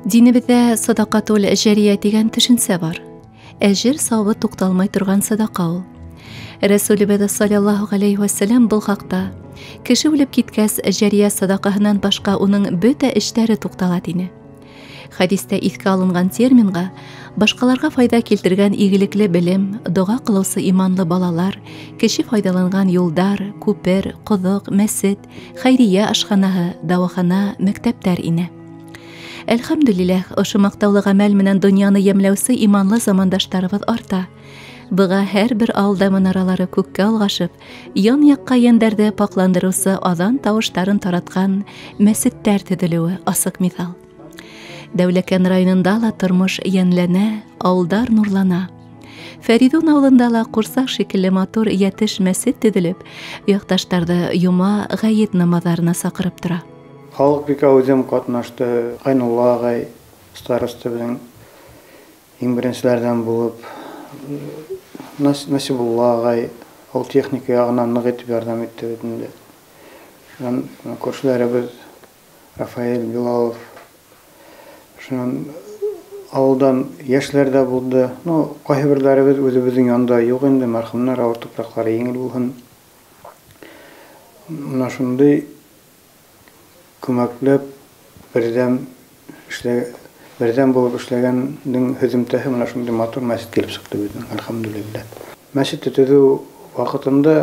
Динебеҙҙә садаҡатул җәрия тигән төшөнсә бар. Әжер сауабы туҡталмай торған садаҡа ул. Рәсүлебеҙ саллаллаһу ғәләйһи вәсәләм был хаҡта: кеше үлеп киткәс, җәрия садаҡаһынан башҡа уның бөтә эштәре туҡтала, тине. Хәдистә иҫкә алынған терминға башҡаларға файҙа килтергән игелекле белем, доға ҡылыусы иманлы балалар, кеше файҙаланған юлдар, күпер, ҡоҙоҡ, мәсет, хәйриә ашханаһы, дауахана, мәктәптәр инә. Әлхәмдүлилләһ, ошо маҡтаулы ғәмәл менән донъяны йәмләүсе иманлы замандаштарыбыҙ арта. Быға һәр бер ауылда манаралары күккә олғашып, ян-яҡҡа йәндәрҙе паҡландырыусы аҙан тауыштарын таратҡан мәсеттәр төҙөлөүе асыҡ миҫал. Дәүләкән районында ла тормош йәнләнә, ауылдар нурлана. Фәридун ауылында ла ҡурсаҡ шикелле матур йәтеш мәсет төҙөлөп, яҡташтарҙы йома, ғәйет намаҙҙарына саҡырып тора. Халыҡ бик әүҙем ҡатнашты. Ғәйнулла ағай староста беҙҙең иң беренселәрҙән булып, Насибулла ағай ул техника яғынан ныҡ итеп ярҙам итте бит инде. Шунан күршеләребеҙ Рафаэль Билалов, шунан ауылдан йәшләр ҙә булды. Ну, ҡайһы берҙәребеҙ үҙебеҙҙең янда юҡ инде, мәрхүмдәр, ауыр тупраҡтары еңел булһын. Мына шундай күмәкләп берҙәм булып эшләгәндең һөҙөмтәһе мына шундай матур мәсет килеп сыҡты беҙҙең, әлхәмдүлилләһ. Мәсетте төҙөү ваҡытында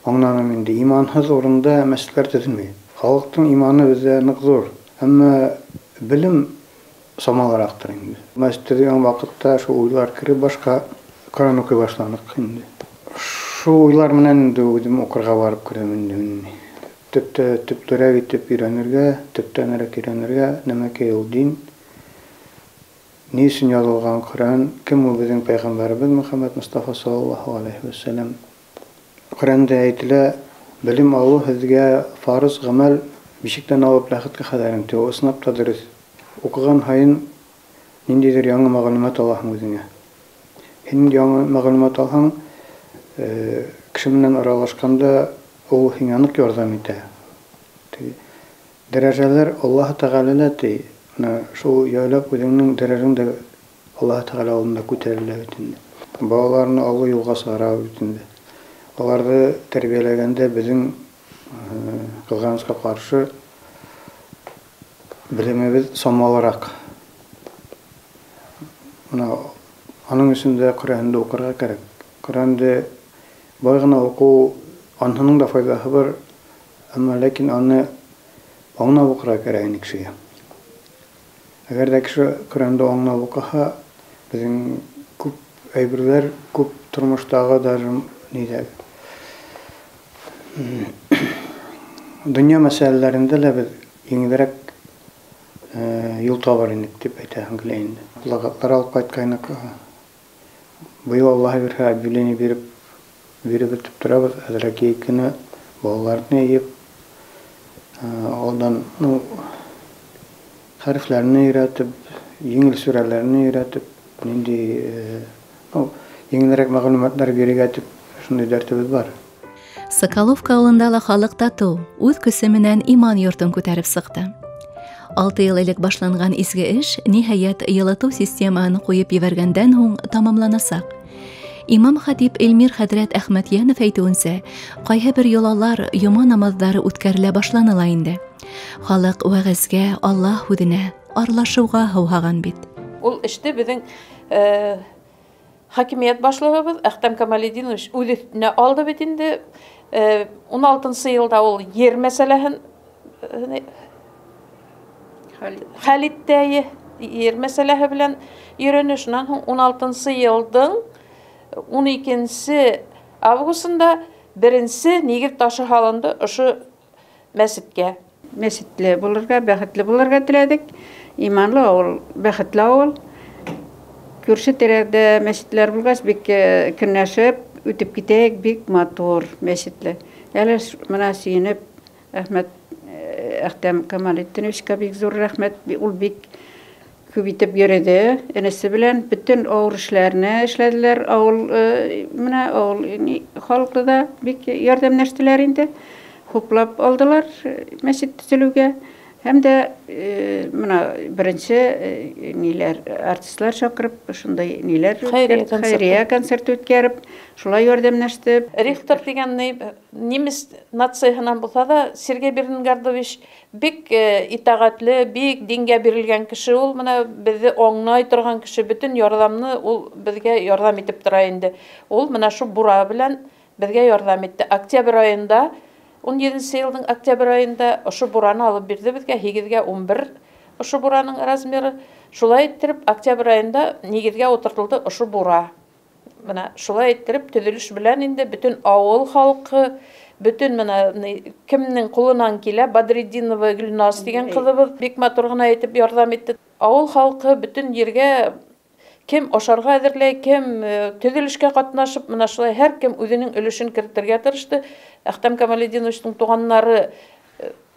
аңланым инде, иманһыҙ урында мәсеттәр төҙөлмәй. Халыҡтың иманы беҙҙә ныҡ ҙур, әммә белем самалыраҡтыр инде. Мәсет төҙөгән ваҡытта шул уйлар кереп башҡа Ҡөрьән уҡый башланыҡ инде. Шул уйлар менән инде үҙем уҡырға барып керҙем инде. Төптә төплөрәк итеп өйрәнергә, төптәнерәк өйрәнергә, нәмәкәй ул дин, ни өсөн яҙылған Ҡөрьән, кем ул беҙҙең пәйғәмбәребеҙ Мөхәммәд Мостафа саллаллаһу алейһи вәсәләм. Ҡөрьәндә әйтелә, белем алыу һеҙгә фарыз ғәмәл, бишектән алып ләхеткә хәҙәр инде. Ул ысынлап та дөрөҫ. Уҡыған һайын ниндәйҙер яңы мәғлүмәт алаһың үҙеңә. Һин яңы мәғлүмәт алһаң, кеше менән аралашҡанда ул һиңә ныҡ ярҙам итә. Дәрәжәләр Аллаһ Тәғәлә ти, менә шул яйлап үҙеңдең дәрәжәң дә Аллаһ Тәғәлә алдында күтәрелә бит инде. Балаларны оло юлға сығара бит инде. Аларҙы тәрбиәләгәндә беҙҙең ҡыҙғанысҡа ҡаршы белемебеҙ самалыраҡ. Мына аның өсөн дә Ҡөрьәнде уҡырға кәрәк. Ҡөрьәнде бай ғына уҡыу анһының да файҙаһы бар, әммә ләкин аны аңлап уҡырға кәрәк ине кешегә. Әгәр ҙә кеше Ҡөрьәнде аңлап уҡыһа, беҙҙең күп әйберҙәр, күп тормоштағы даже ниҙә, донъя мәсьәләләрендә лә беҙ еңелерәк юл табар инек тип әйтәһем килә инде. Плакатлар алып ҡайтҡайныҡ. Быйыл Аллаһ бирһә, объявление биреп бөтөп торабыҙ. Әҙерәк йәй көнө балаларны йыйып, алдан, ну, хәрефләрне өйрәтеп, еңел сүрәләрне өйрәтеп, ниндәй, ну, еңелерәк мәғлүмәтләр бирергә тип шундай дәртебеҙ бар. Соколовка ауылында ла халыҡ татыу, үҙ көсө менән иман йортон күтәреп сыҡты. 6 йыл элек башланған изге эш ниһайәт йылытыу системаһын ҡуйып ебәргәндән һуң тамамланасаҡ. Имам хатип Эльмир хәҙрәт Әхмәтйәнов әйтеүенсә, ҡайһы бер йолалар, йома намаҙҙары үткәрелә башланы ла инде. Халыҡ вәғәзгә, Аллаһ һүҙенә, аралашыуға һыуһаған бит. Ул эште беҙҙең хакимиәт башлығыбыҙ Әхтәм Камалетдинович үҙ өҫтөнә алды бит инде. Ун алтынсы йылда ул ер мәсьәләһен хәл итте, ер мәсьәләһе белән йөрөнө. Шунан һуң ун алтынсы йылдың ун икенсе августында беренсе нигеҙ ташы һалынды ошо мәсеткә. Мәсетле булырға, бәхетле булырға теләдек. Иманлы ауыл, бәхетле ауыл. Күрше тирәдә мәсетләр булғас, бик көнләшеп үтеп китәйек, бик матур мәсетле. Әле мына сөйөнөп, Әхтәм Камалетдиновичка бик зур рәхмәт. Ул бик күп итеп йөрөдө. Энесе белән бөтөн ауыр эшләрне эшләделәр. Ауыл менә ауыл халыҡты да бик ярҙәмләштеләр инде. Хуплап алдылар мәсет төҙөлөүгә. Һәм дә мына беренсе ниләр артистлар чакырып, шундай ниләр хәйрия концерт үткәреп, шулай ярҙәмләште. Рихтер дигән немец нацияһынан булһа да, Сергей Бернгардович бик итәғәтле, бик дингә бирелгән кеше ул, мына беҙҙе аңлай торған кеше, бөтөн ярҙамны ул беҙгә ярҙам итеп тора инде. Ул мына шу бура белән беҙгә ярҙам итте. Октябрь айында 17 йылдың октябрь айында ошо бураны алып бирҙе беҙгә, 8-гә 11 ошо бураның размеры. Шулай иттереп октябрь айында нигеҙгә ултыртылды ошо бура. Мына шулай иттереп төҙөлөш белән инде бөтөн ауыл халҡы, бөтөн мына кемдең ҡулынан килә, Бадретдинова Гөлназ тигән ҡыҙыбыҙ бик матур ғына итеп ярҙам итте. Ауыл халҡы бөтөн ергә кем ашарға әҙерләй, кем төҙөлөшкә ҡатнашып, мына шулай һәр кем үҙенең өлөшөн кертергә тырышты. Әхтәм Камалетдиновичтың туғаннары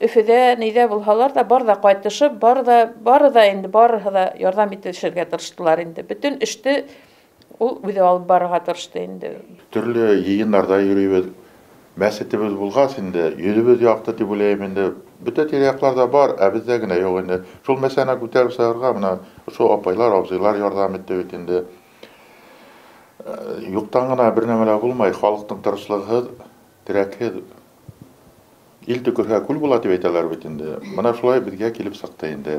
Өфөҙә, нейҙә булһалар ҙа, бар ҙа ҡайтышып, бар да инде барыһы ла ярҙам итешергә тырыштылар инде. Бөтөн эште ул үҙе алып барырға тырышты инде. Төрлө йыйындарҙа йөрөйбөҙ. Мәсетебеҙ булғас инде, йөҙөбөҙ яҡты тип уйлайым инде. Бөтә тирә-яҡларҙа бар, ә беҙҙә генә юҡ инде. Шул мәсьәләне күтәреп сығырға мына ошо апайлар, абзыйлар ярҙам итте бит инде. Юҡтан ғына бер нәмә лә булмай, халыҡтың тырышлығыһыҙ, терәкһеҙ ил төкөрһә күл була тип әйтәләр бит инде. Мына шулай беҙгә килеп сыҡты инде.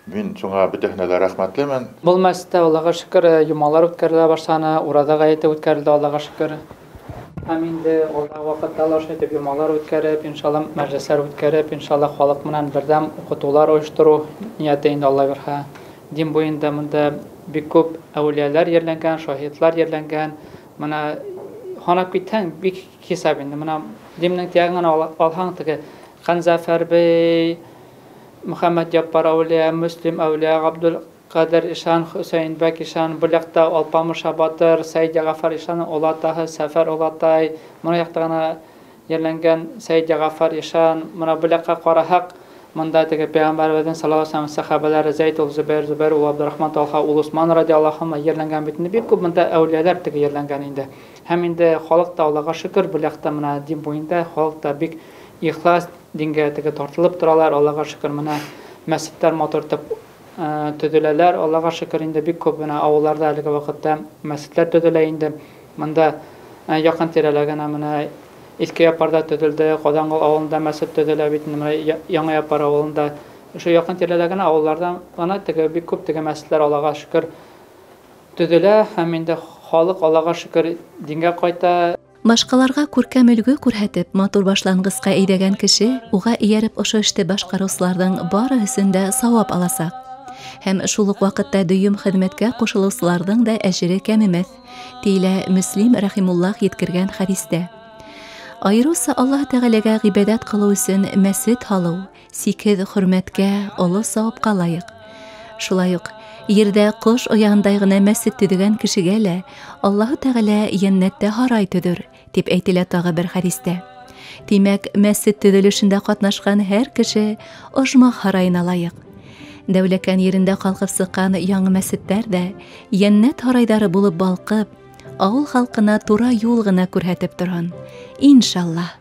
Мин шуңа бөтәһенә лә рәхмәтлемен. Был мәсеттә Аллаға шөкөр йомалар үткәрелә башланы, ураҙа ғәйете үткәрелде, Аллаға шөкөр. Һәм инде алдағы ваҡытта ла ошо итеп йомалар үткәреп, иншалла мәжлестәр үткәреп, иншалла халыҡ менән берҙәм уҡытыулар ойоштороу ниәте инде Алла бирһә. Дин буйында мында бик күп әүлиәләр ерләнгән, шаһитлар ерләнгән. Мына һанап китһәң бик хисап инде. Мына димнең тияғын алһаң теге Ҡанзәфәр бей, Мөхәммәт Яппар әүлиә, Мөслим әүлиә, Ғабдул Ҡадир ишан, Хөсәйен бәк ишан, был яҡта Алпамыш батыр, Сәйд Яғафар ишанның олатаһы Сәфәр олатай, мына яҡта ғына ерләнгән Сәйд Яғафар ишан, мына был яҡҡа ҡараһаҡ, мында теге пәйғәмбәребеҙҙең саллаллаһу алейһи ва сәлләм сәхәбәләре Зәйд ул Зөбәйр, Зөбәйр ул Абдурахман Талха ул Усман радиаллаһу анһу ерләнгән бит инде. Бик күп мында әүлиәләр теге ерләнгән инде. Һәм инде халыҡ та Аллаға шөкөр, был яҡта мына дин буйында халыҡ та бик ихлас дингә теге тартылып торалар. Аллаға шөкөр, мына мәсеттәр матур итеп төҙөләләр. Аллаға шөкөр инде бик күп мына ауылларҙа әлеге ваҡытта мәсеттәр төҙөлә инде. Мында яҡын тирәлә генә мына Иҫке Япарҙа төҙөлдө, Ҡаҙанғол ауылында мәсет төҙөлә бит инде, мына Яңы Япар ауылында. Ошо яҡын тирәлә генә ауылларҙан ғына теге бик күп теге мәсеттәр Аллаға шөкөр төҙөлә һәм инде халыҡ Аллаға шөкөр дингә ҡайта. Башҡаларға күркәм өлгө күрһәтеп, матур башланғысҡа әйҙәгән кеше уға эйәреп ошо эште башҡарыусыларҙың бары өсөн дә сауап аласаҡ. Һәм шул уҡ ваҡытта дөйөм хеҙмәткә ҡушылыусыларҙың да әжере кәмемәҫ, тиелә Мөслим рәхимуллаһ еткергән хәдистә. Айырыуса Аллаһ Тәғәләгә ғибәҙәт ҡылыу өсөн мәсет һалыу сикһеҙ хөрмәткә, оло сауапҡа лайыҡ. Шулай уҡ ерҙә ҡош ояһындай ғына мәсет төҙөгән кешегә лә Аллаһ Тәғәлә йәннәттә һарай төҙөр, тип әйтелә тағы бер хәдистә. Тимәк, мәсет төҙөлөшөндә ҡатнашҡан һәр кеше ожмах һарайына лайыҡ. Дәүләкән ерендә ҡалҡып сыҡҡан яңы мәсеттәр ҙә йәннәт һарайҙары булып балҡып, ауыл халҡына тура юл ғына күрһәтеп торһон. Иншаллаһ.